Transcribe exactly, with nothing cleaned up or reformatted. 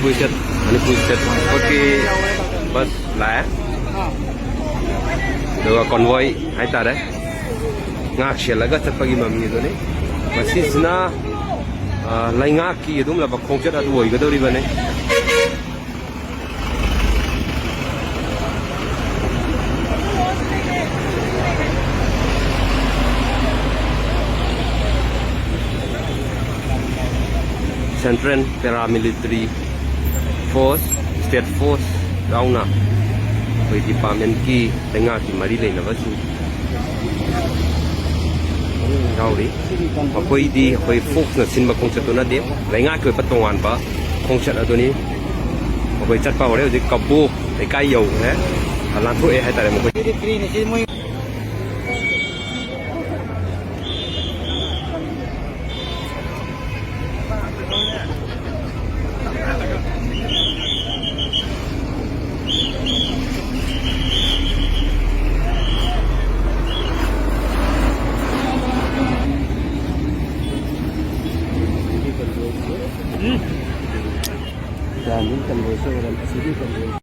Manipur State, Manipur State. Okay, bus ꯂꯥꯛꯑꯦ꯫ ꯑꯗꯨꯒ convoy ꯍꯥꯏꯇꯥꯔꯦ, ꯉꯥꯛ ꯁꯦꯜꯂꯒ ꯆꯠꯄꯒꯤ ꯃꯃꯤ ꯑꯗꯨꯅꯤ꯫ ꯃꯁꯤꯁꯤꯅ, ꯑ, ꯂꯩꯉꯥꯛꯀꯤ ꯑꯗꯨꯒꯨꯝꯂꯕ ꯈꯣꯡꯆꯠ ꯑꯗꯨ ꯑꯣꯏꯒꯗꯧꯔꯤꯕꯅꯤ꯫ Central Paramilitary Force, State Force ꯌꯥꯎꯅ ꯑꯩꯈꯣꯏ departmentꯀꯤ ꯂꯩꯉꯥꯛꯀꯤ ꯃꯔꯤ ꯂꯩꯅꯕꯁꯤꯡ ꯌꯥꯎꯔꯤ꯫ ꯃꯈꯣꯏꯗꯤ ꯑꯩꯈꯣꯏ forceꯅ ꯁꯤꯟꯕ ꯈꯣꯡꯆꯠꯇꯨ ꯅꯠꯇꯦ, ꯂꯩꯉꯥꯛꯀꯤ ꯑꯣꯏꯕ ꯇꯣꯉꯥꯟꯕ ꯈꯣꯡꯆꯠ ꯑꯗꯨꯅꯤ꯫ ꯃꯈꯣꯏ ꯆꯠꯄ ꯍꯧꯔꯦ, ꯍꯧꯖꯤꯛ ꯀꯕꯣ ꯂꯩꯀꯥꯏ ꯌꯧꯈ꯭ꯔꯦ, ꯂꯥꯟꯊꯣꯛꯑꯦ ꯍꯥꯏꯇꯥꯔꯦ ꯃꯈꯣꯏ꯫